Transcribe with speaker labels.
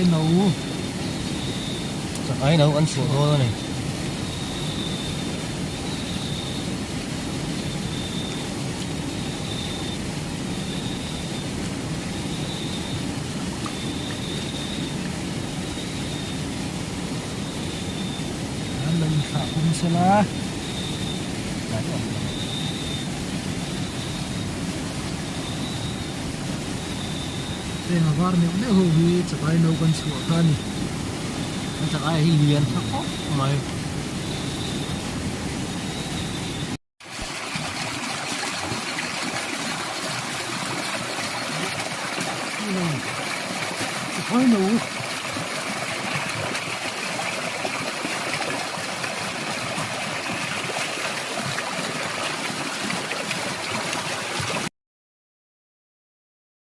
Speaker 1: Chakai no.
Speaker 2: Chakai no kan chhuah dawn a ni.
Speaker 1: An lo inthlah pung sela. Heng a var neuh neuh ho hi chakai no kan chhuah kha a ni.
Speaker 2: An chakai hi lian tha khawp mai.